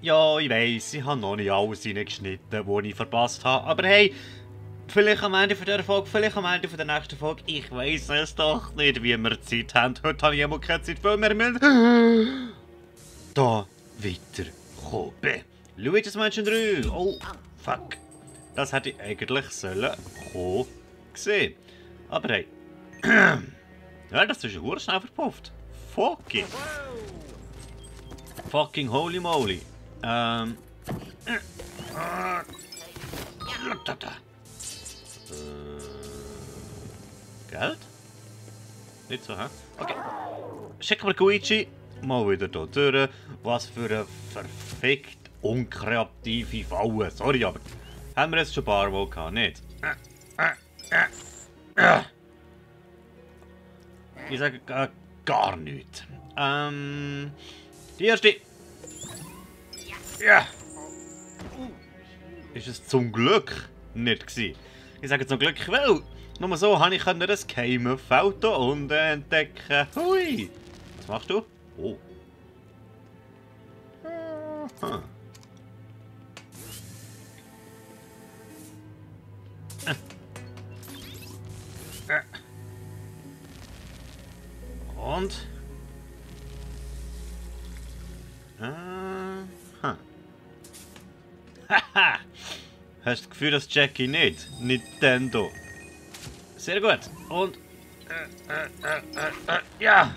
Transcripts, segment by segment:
Ja, ich weiss, ich habe noch nicht alles reingeschnitten, was ich verpasst habe. Aber hey, vielleicht am Ende von dieser Folge, vielleicht am Ende von der nächsten Folge. Ich weiss es doch nicht, wie wir Zeit haben. Heute habe ich immer keine Zeit, weil wir müssen da weiterkommen. Luigi's Mansion 3. Oh, fuck. Das hätte ich eigentlich sollen kommen sehen. Aber hey. Ja, das ist ja schnell verpufft. Fucking. Fucking holy moly. Geld? Nicht so, hä? Okay. Schicken wir Luigi mal wieder hier durch. Was für eine verfickt unkreative Falle. Sorry, aber haben wir jetzt schon ein paar Mal gehabt, nicht? Ich sage gar nichts. Die erste. Ja. Ist es zum Glück nicht gewesen. Ich sage zum Glück, weil nur so habe ich das geheime Feld hier unten entdecken. Hui. Was machst du? Oh. Aha. Und? Haha! Hast du das Gefühl, dass Jackie nicht? Nintendo. Sehr gut. Und? Ja!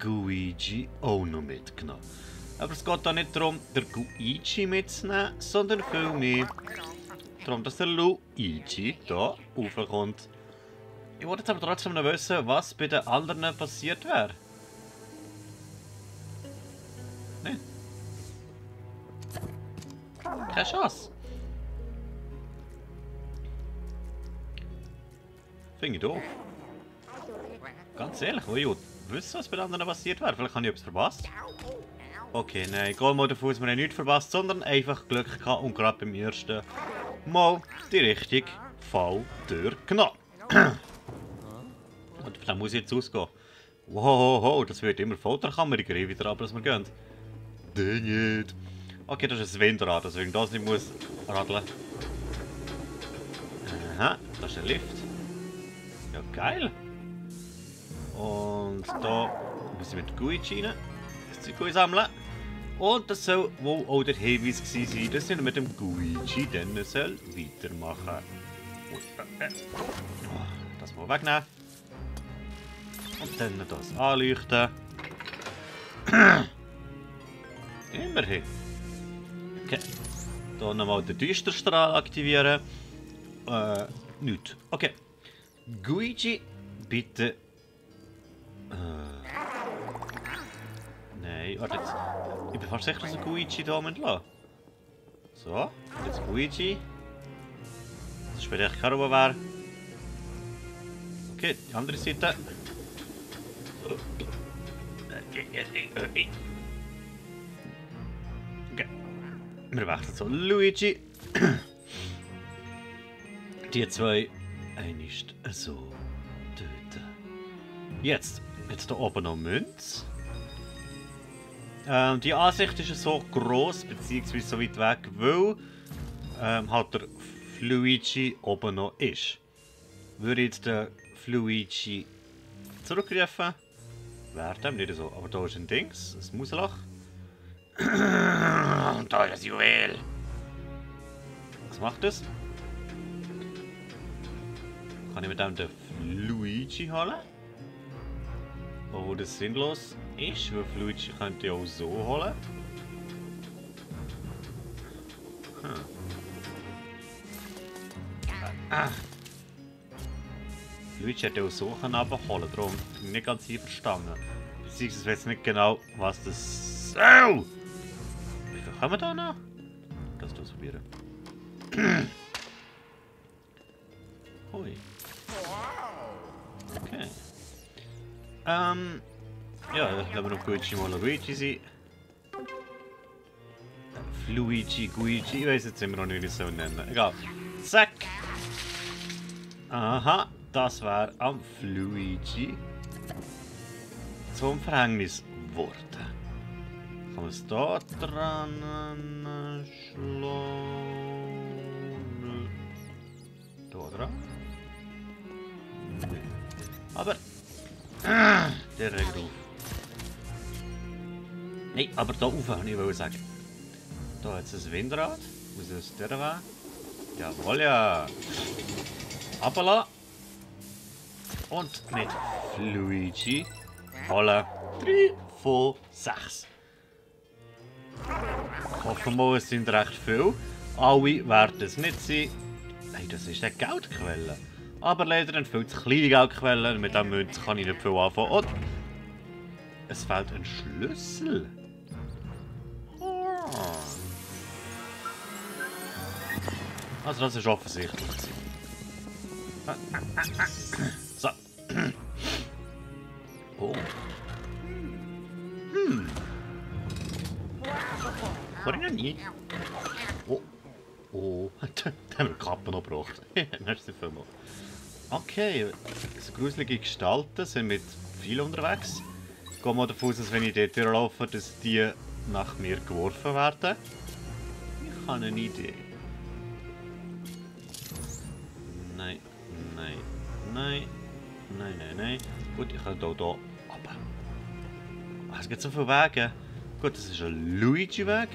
Luigi auch noch mitgenommen. Aber es geht da nicht darum, den Luigi mitzunehmen, sondern vielmehr darum, dass der Luigi hier raufkommt. Ich wollte jetzt aber trotzdem noch wissen, was bei den anderen passiert wäre. Nein. Keine Chance. Finde ich doof. Ganz ehrlich, ich will wissen, was bei den anderen passiert wäre. Vielleicht habe ich etwas verpasst. Okay, nein, geh mal davon aus, wir haben nichts verpasst, sondern einfach Glück gehabt und gerade beim ersten Mal die richtige Falltür genommen. Und von dem muss ich jetzt ausgehen. Wow, das wird immer folterkammeriger, je weiter ab, als wir gehen. Dang it. Okay, das ist ein Windrad, deswegen das nicht muss radeln. Aha, das ist ein Lift. Ja, geil. Und da muss ich mit Luigi rein. Das Zeug sammeln. Und das soll wohl auch der Hinweis gewesen sein, dass ich mit dem Luigi dann weitermachen soll. Das mal wegnehmen. Und dann das anleuchten. Immerhin. Okay. Hier nochmal den Düsterstrahl aktivieren. Nichts. Okay. Luigi, bitte. Nein, warte jetzt. Ich bin fast sicher, dass ich Luigi hier lassen. So, und jetzt Luigi. Das ist vielleicht keine Ruhe. Okay, die andere Seite. Okay. Wir wechseln zu Luigi. Die zwei einst so töten. Jetzt hier oben noch Münz. Die Ansicht ist so gross, beziehungsweise so weit weg, weil halt der Luigi oben noch ist. Würde jetzt der Luigi zurückrufen, wäre dem nicht so. Aber da ist ein Dings, ein Muselach. Und da ist das Juwel. Was macht das? Kann ich mit dem den Luigi holen? Oh, das sinnlos ist, weil Luigi könnte ich auch so holen. Luigi hätte auch so abholen, darum bin ich nicht ganz einverstanden. Beziehungsweise weiß nicht genau, was das... Oh! Wie viel können wir da noch? Das ausprobieren. Hui. Okay. Ja, lassen wir noch Luigi mal Luigi sein. Luigi, Guigi, ich weiß jetzt immer noch nicht, wie ich es so nennen. Egal. Zack! Aha, das wäre am Luigi zum Verhängnis geworden. Kann man es da dran schlagen? Da dran? Nee. Aber... der regt auf. Nein, aber da rauf, wollte ich sagen. Da hat es ein Windrad. Muss es der weg? Jawohl, ja. Appala. Und mit Luigi. Holla. 3 von 6. Hoffen wir, es sind recht viele. Alle werden es nicht sein. Nein, das ist eine Geldquelle. Aber leider eine viel zu kleine Geldquelle. Mit dieser Münze kann ich nicht viel anfangen. Und es fehlt ein Schlüssel. Also das ist offensichtlich. So. Oh. War ich noch nie? Oh. Oh. Da haben wir die Kappe noch gebraucht. Merci vielmals. Okay. So gruselige Gestalten sind mit viel unterwegs. Ich gehe mal davon aus, dass wenn ich dort durchlaufe, dass die nach mir geworfen werden. Ich habe eine Idee. Nein, nein, nein, nein, nein, nein. Gut, ich kann hier runter. Es gibt so viele Wege. Gut, das ist ein Luigi-Weg.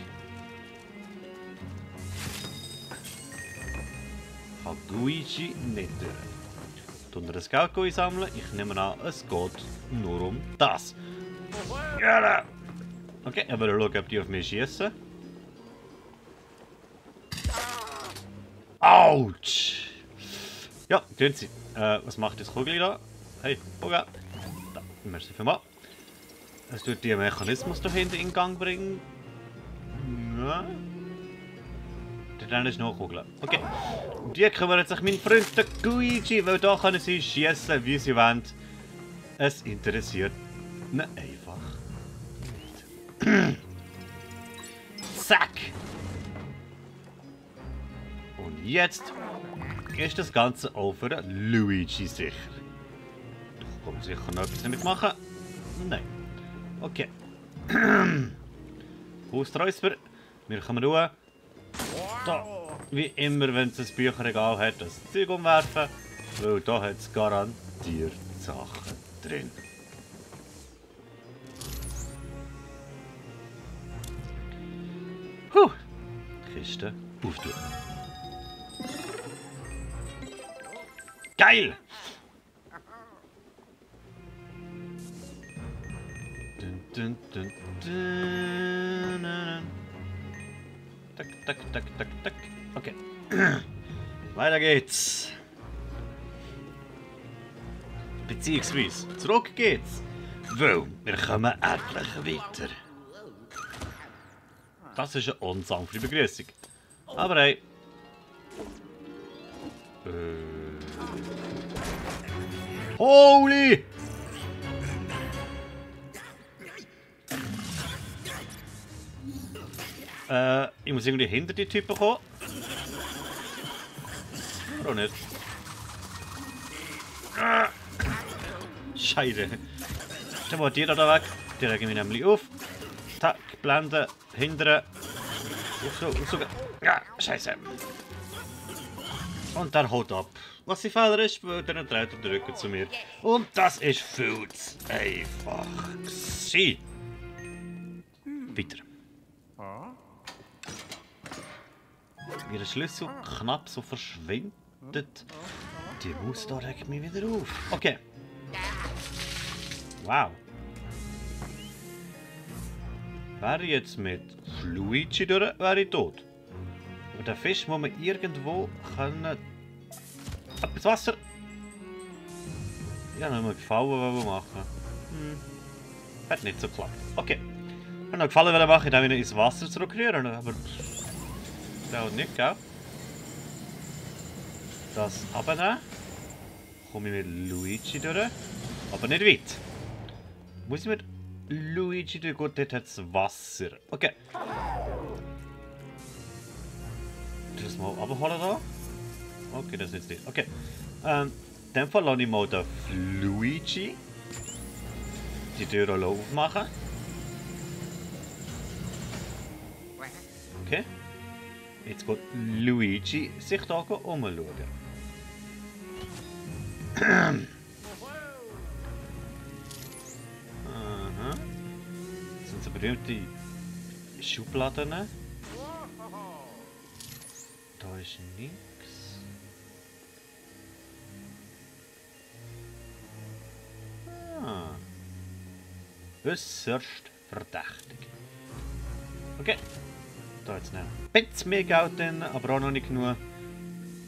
Ich kann Luigi nicht durch. Tun wir das Geld einsammeln? Ich nehme an, es geht nur um das. Ja! Okay, ich will schauen, ob die auf mich schießen. Autsch! Ja, tun sie. Was macht das Kugel da? Hey, Boga. Da, merci vielmals. Es tut den Mechanismus da hinten in Gang bringen. Ja. Dann ist noch Kugel. Okay. Und die kümmert sich mein Freund der Luigi, weil da können sie schießen, wie sie wollen. Es interessiert ihn einfach nicht. Zack! Und jetzt ist das Ganze auch für den Luigi sicher. Ich kann sicher noch etwas damit machen. Nein. Okay. Hausträusper. Wir kommen ruhen. Da, wie immer, wenn es ein Bücherregal hat, das Zeug umwerfen. Weil da hat es garantiert Sachen drin. Kiste auftun. Geil! Dun, dun, dun. Tak, tak, tak, tak, tak. Okay. Weiter geht's. Beziehungsweise, zurück geht's. Weil, wir kommen endlich weiter. Das ist eine unsanfte Begrüßung. Aber hey. Holy! Ich muss irgendwie hinter die Typen kommen. Oder nicht? Scheiße. Dann war die da weg. Die regen mich nämlich auf. Tack, blenden, hindern. Aufsuchen. Ja, scheiße. Und dann haut ab. Was die Fehler ist, dann dreht er den Rücken zu mir. Und das ist viel zu einfach. Weiter. Wie der Schlüssel knapp so verschwindet. Die Maus da regt mich wieder auf. Okay. Wow. Wäre ich jetzt mit Luigi durch, wäre ich tot. Aber der Fisch muss man irgendwo können... Ab ins Wasser! Ich habe noch mal Gefallen machen. Hat nicht so geklappt. Okay. Ich habe noch Gefallen machen, indem ich ihn ins Wasser zurückrühren. Aber... Das hat nicht, gell? Das abnehmen. Komme ich mit Luigi durch. Aber nicht weit. Muss ich mit Luigi durch? Gut, dort hat es Wasser. Okay. Das mal abholen da. Okay, das ist nicht. Okay. In dem Fall lasse ich mal den Luigi die Tür aufmachen. Okay. Jetzt geht Luigi sich da umschauen. Aha. Das sind so berühmte Schubladen. Da ist nichts. Ah. Äußerst verdächtig. Okay. Da jetzt noch ein bisschen mehr Geld drin, aber auch noch nicht genug.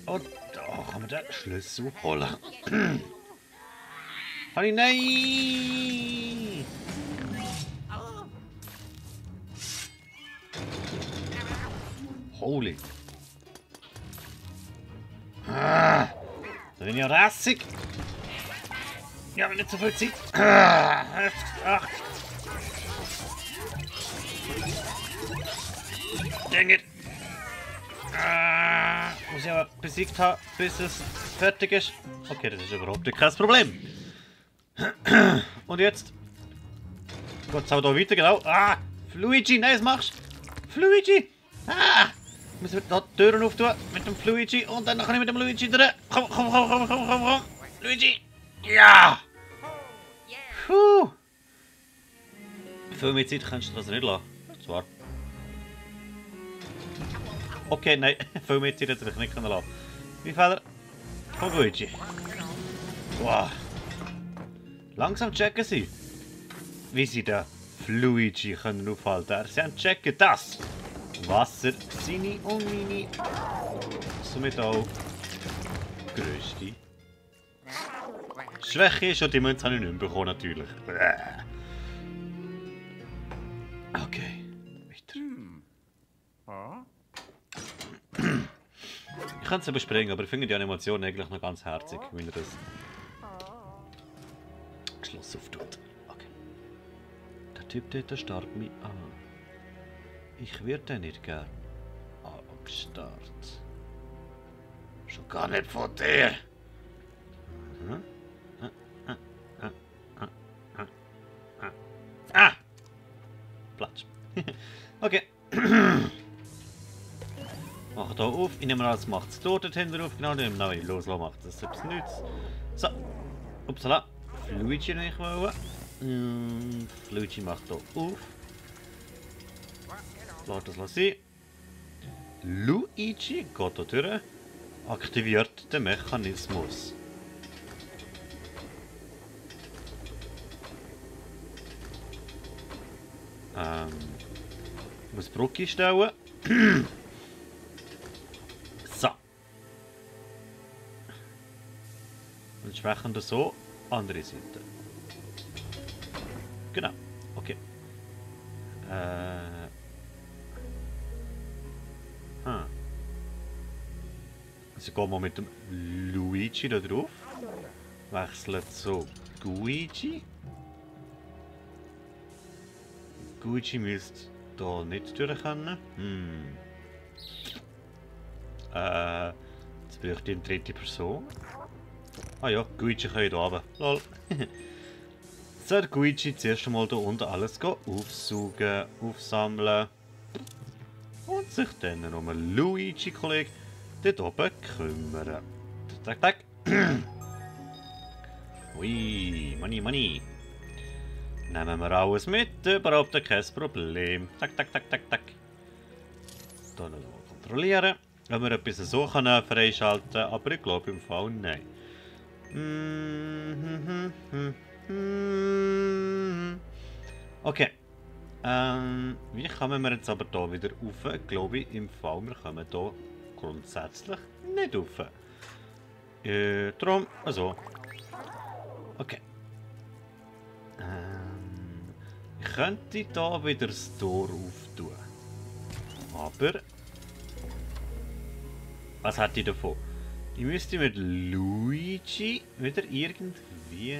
Und da kann man den Schlüssel holen. Nein! Holy. Da bin ich rassig. Ich habe nicht so viel Zeit. Ach. Dang it. Muss ich aber besiegt haben, bis es fertig ist. Okay, das ist überhaupt kein Problem. Und jetzt geht es auch hier weiter, genau. Luigi, nein, was machst du? Luigi! Müssen wir da die Türen auftun mit dem Luigi und dann kann ich mit dem Luigi drin. Komm. Luigi! Ja! Puh! Viel mehr Zeit kannst du das nicht lassen. Zwar. Okay, nein, viel mehr Zeit hätte ich nicht lassen. Wie viel? Komm, Luigi. Wow. Langsam checken sie, wie sie den Luigi können aufhalten. Sie haben checken, dass Wasser seine und meine, somit auch grösste Schwäche ist. Und die Münze habe ich nicht mehr bekommen, natürlich. Okay, weiter. Ich kann es überspringen, aber ich finde die Animation eigentlich noch ganz herzig, wie er das Schloss auftut. Okay. Der Typ dort starrt mich an. Ich werde nicht gern angestarrt. Schon gar nicht von dir. Platsch. Okay. Mach da auf. Ich nehme an, das macht es dort hinten auf. Genau, dem neuen loslassen macht das selbst nichts. So. Upsala. Luigi nicht wollen. Luigi macht hier auf. Lass das sein. Luigi geht hier durch. Aktiviert den Mechanismus. Ich muss die Brücke stellen. So. Entsprechend so. Andere Seite. Genau. Okay. Also gehen wir mit dem Luigi da drauf. Wechseln zu Guigi. Guigi müsste da nicht durch können. Jetzt bräuchte ich eine dritte Person. Ah ja, Guigi kann ich hier runter. Lol. So, der Guigi zuerst einmal hier unten alles aufsaugen, aufsammeln. Und sich dann um einen Luigi-Kollegen dort oben kümmern. Tak. Ui, Money. Nehmen wir alles mit, überhaupt kein Problem. Tak. Hier noch kontrollieren, ob wir etwas so freischalten können, aber ich glaube im Fall nein. Okay. Wie kommen wir jetzt aber hier wieder rauf? Ich glaube im Fall, wir kommen hier grundsätzlich nicht rauf. Darum, also. Okay. Ich könnte hier wieder das Tor auftun. Aber. Was hätte ich davon? Ich müsste mit Luigi wieder irgendwie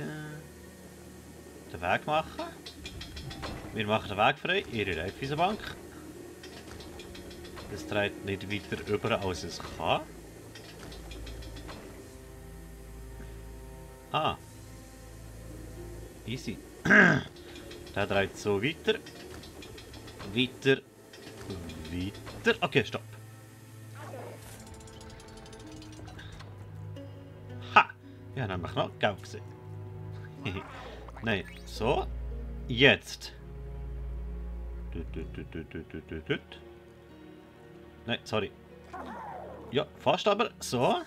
den Weg machen. Wir machen den Weg frei, ihre Raiffeisenbank. Das dreht nicht weiter über, als es kann. Easy. Der dreht so weiter. weiter. Okay, stopp. Ha! Ja, nämlich noch gelb gesehen. Nein, so. Jetzt. Nein, sorry. Ja, fast aber. So.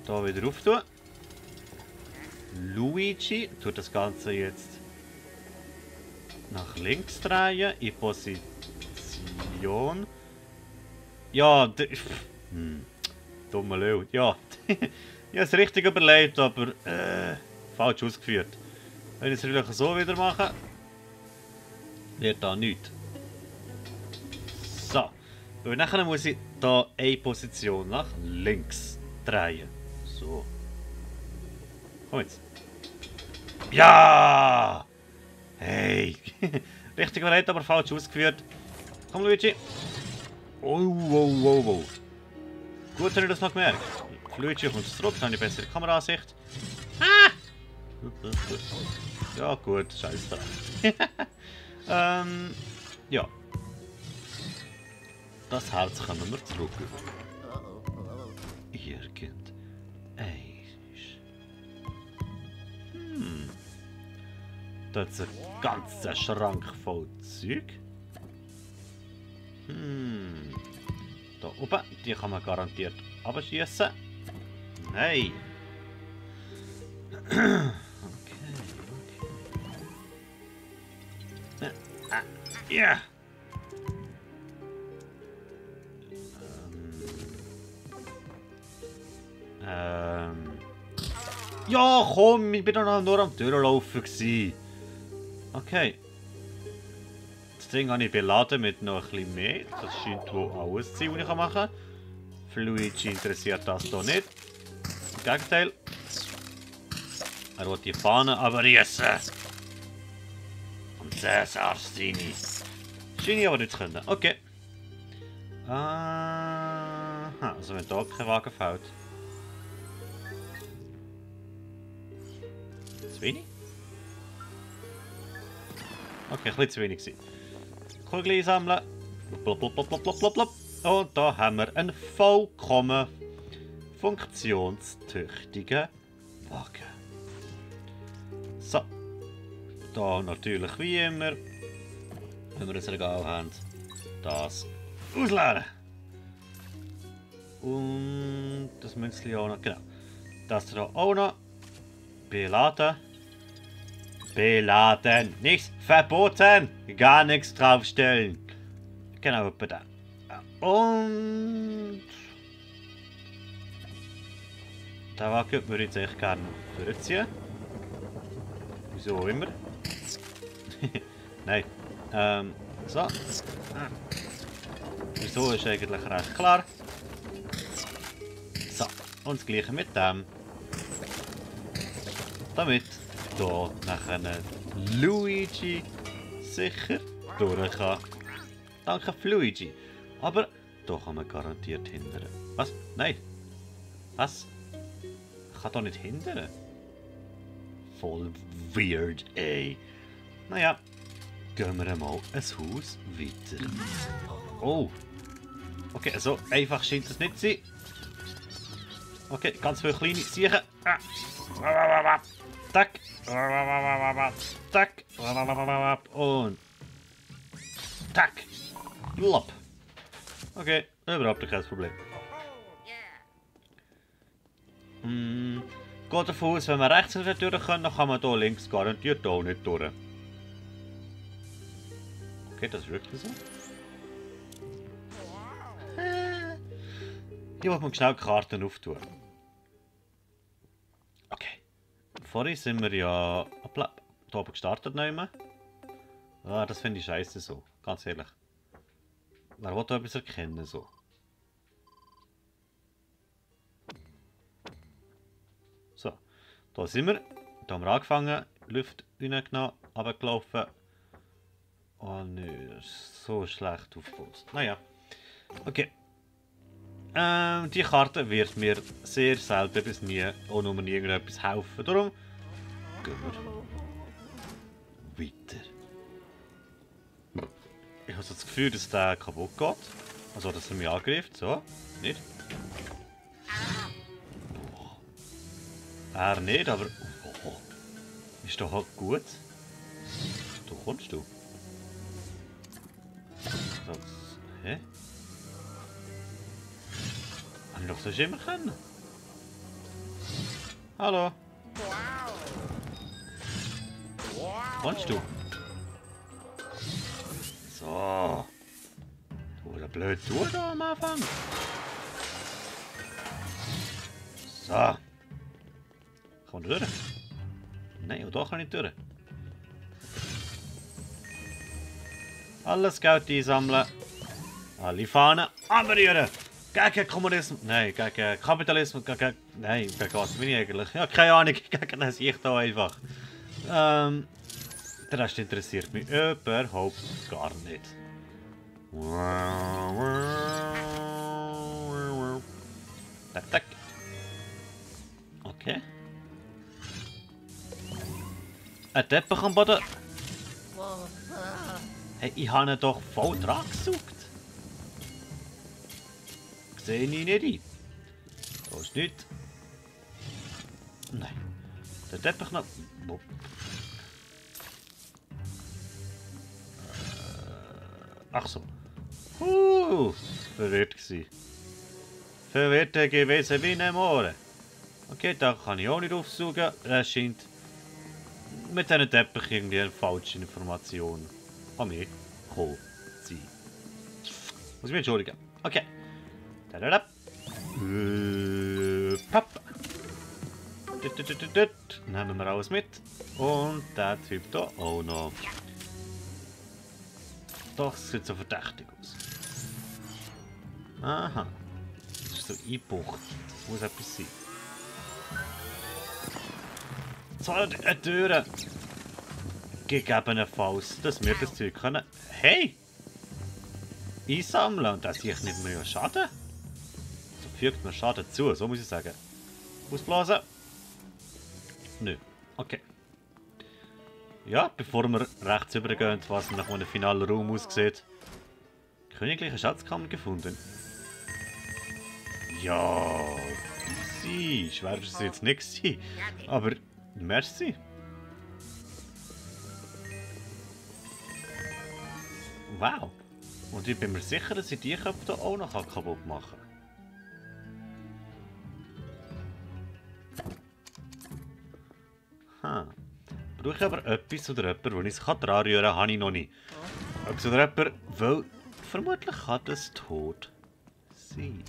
Da wieder rauf tun. Luigi tut das Ganze jetzt nach links drehen. In Position. Ja, dummer Löw. Ja. Ich habe es richtig überlegt, aber falsch ausgeführt. Wenn ich es natürlich so wieder mache, wird da nichts. So. Und nachher muss ich hier eine Position nach links drehen. So. Komm jetzt. Ja! Hey! Richtig überlegt, aber falsch ausgeführt. Komm, Luigi. Oh, oh, oh, oh. Gut, habe ich das noch gemerkt. Luigi kommt zurück, dann habe ich bessere Kameraansicht. Ah! Ja, gut, scheiß drauf. Ja. Das Herz können wir zurück. Irgend. Da ist ein ganzer Schrank voll Zeug. Da oben, die kann man garantiert abschießen. Nein. Okay. Ja. Ja, komm, ich bin doch nur am Durchlaufen gewesen. Okay. Das Ding habe ich beladen mit noch ein bisschen mehr. Das scheint wohl alles zu sein, was ich machen kann. Für Luigi interessiert das hier nicht. Im Gegenteil. Er will die Fahne aber riessen. Und Cäsar seine. Scheine ich aber nicht zu können. Okay. Aha, also wenn da kein Wagen fällt. Zu wenig? Okay, ein bisschen zu wenig gewesen. Kugel einsammeln. Blop, blop, blop, blop, blop, blop, blop. Und da haben wir einen vollkommen funktionstüchtigen Wagen. So. Da natürlich wie immer, wenn wir ein Regal haben, das ausleeren. Und das Münzli auch noch, genau. Das hier auch noch. Beladen. Beladen. Nichts verboten. Gar nichts draufstellen. Genau, etwa da. Und... den Wagen würde ich jetzt echt gerne durchziehen. Wieso auch immer. Nein. So. Wieso ist eigentlich recht klar. So. Und das gleiche mit dem. Damit hier nachher Luigi sicher durch kann. Danke Luigi. Aber hier kann man garantiert hindern. Was? Nein. Was? Ich kann doch nicht hindern. Voll weird, ey. Naja, gehen wir mal ein Haus weiter. Oh. Okay, so einfach scheint es nicht zu sein. Okay, ganz viele kleine Siechen. Tack. Tack. Und tack. Blop. Okay, überhaupt kein Problem. Geht davon aus, wenn wir rechts nicht durch können, dann kann man hier links garantiert auch nicht durch. Okay, das ist wirklich so. Hier muss man schnell die Karten auftun. Okay. Vorhin sind wir ja hier oben gestartet. Ah, das finde ich scheiße so, ganz ehrlich. Wer will da etwas erkennen so? So, da sind wir. Da haben wir angefangen, Luft reingenommen, runtergelaufen. Oh nö, das ist so schlecht aufgepasst. Naja, okay. Die Karte wird mir sehr selten bis nie auch nur irgendetwas helfen. Darum gehen wir weiter. Ich habe so das Gefühl, dass der kaputt geht. Also, dass er mich angreift. So. Nicht? Oh. Er nicht, aber... Oh. Ist doch halt gut. Du kommst du. Das... Hä? Hab ich doch sonst immer können. Hallo. Kommst du? So. Du der blöd du da am Anfang. So. Komm durch. Nein, auch da kann ich durch. Alles Geld einsammeln. Alle Fahnen anrühren. Gegen Kommunismus. Nein, gegen Kapitalismus. Nein, gegen was bin ich eigentlich? Ja, keine Ahnung. Gegen das ich da einfach. Der Rest interessiert mich überhaupt gar nicht. Tak, tak. Okay. Ein Teppich am Boden. Hey, ich habe ihn doch voll dran gesaugt. Sehe ich nicht ein. Da ist nichts. Nein. Der Teppich noch. Wo? Ach so. Verwirrt gsi. Verwirrt gewesen wie ein Mohren. Okay, da kann ich auch nicht aufsaugen. Das scheint mit diesen Teppich irgendwie eine falsche Information an mich gekommen zu sein. Muss ich mich entschuldigen. Okay. Papp. Nehmen wir alles mit. Und der Typ da auch noch. Doch, es sieht so verdächtig aus. Aha. Das ist so eingebucht. Das muss etwas sein. Zwei Türen. Gegebenenfalls, dass wir das Zeug können. Hey! Einsammeln und das sehe ich nicht mehr Schaden. So fügt mir Schaden zu, so muss ich sagen. Ausblasen. Nö. Okay. Ja, bevor wir rechts übergehen, was nach einem finalen Raum aussieht. Königliche Schatzkammer gefunden. Ja, easy. Schwer ist es jetzt nicht gewesen. Aber, merci. Wow. Und ich bin mir sicher, dass ich die Köpfe hier auch noch kaputt machen kann. Brauche ich aber etwas oder jemanden, wo ich es dran rühren kann, habe ich noch nicht. Etwas oder jemanden, weil vermutlich kann das tot sein.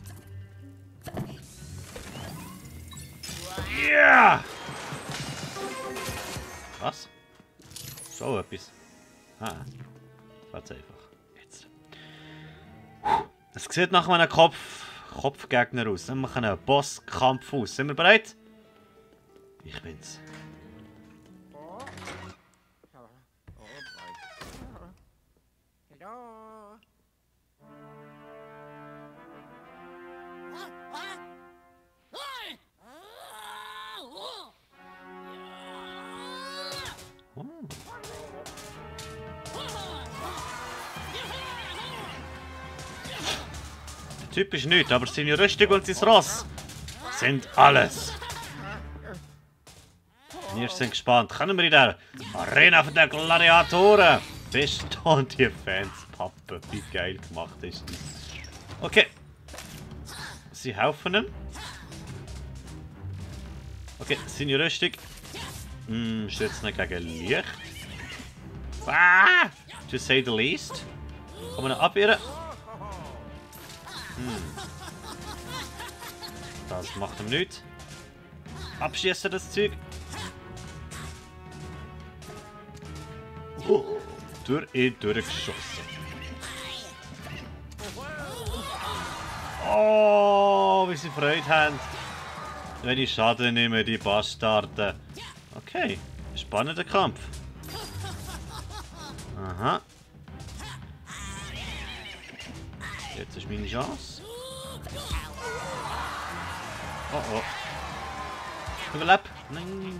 Ja! Yeah! Was? So etwas. Ah. Ganz einfach. Jetzt. Es sieht nach einem Kopfgegner aus. Wir machen einen Bosskampf aus. Sind wir bereit? Ich bin's. Der Typ ist nichts, aber seine Rüstung und sein Ross sind alles. Wir sind gespannt. Können wir in der Arena für die Gladiatoren bestehen die Fanspappe? Wie geil gemacht ist die. Okay. Sie helfen ihm. Okay, seine Rüstung. Schützt ihn gegen Licht. Ah! To say the least. Kann man ihn abwehren? Das macht ihm nichts. Abschießen das Zeug. Durch ihn durchgeschossen. Oh, wie sie Freude haben. Wenn ich Schaden nehme, die Bastarden. Okay, spannender Kampf. Aha. Jetzt ist meine Chance. Oh oh. Überleb. Nein.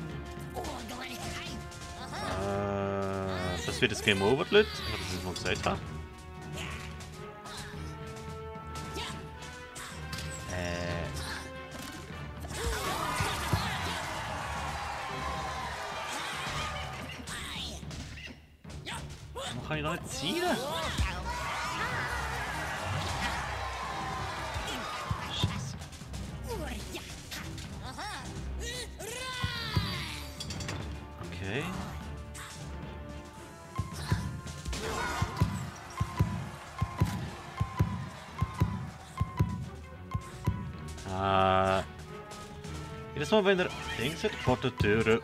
Das wird das Game Over, Leute. Ich habe das mal gesagt. kann ich noch nicht zielen? Scheiße. Okay. Jedes Mal, wenn er Dings hat, geht die Tür auf.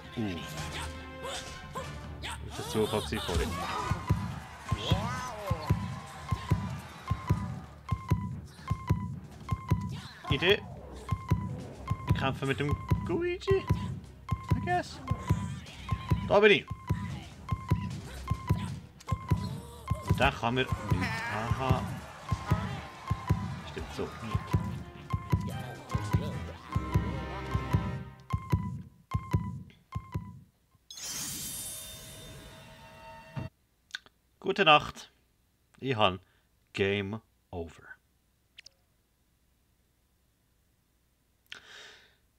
Das war Zufall vorhin. Idee. Wir kämpfen mit dem Luigi. I guess. Da bin ich. Und da kann mir nichts. Aha. Stimmt so nicht. Gute Nacht. Ich habe Game Over.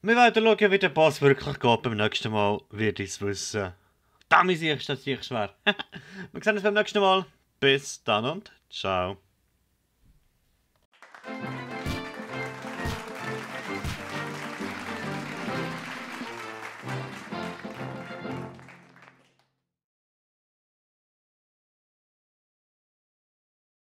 Wir werden schauen, wie der Boss wirklich geht. Beim nächsten Mal werde ich es wissen. Damit ist das sicher schwer. Wir sehen uns beim nächsten Mal. Bis dann und ciao.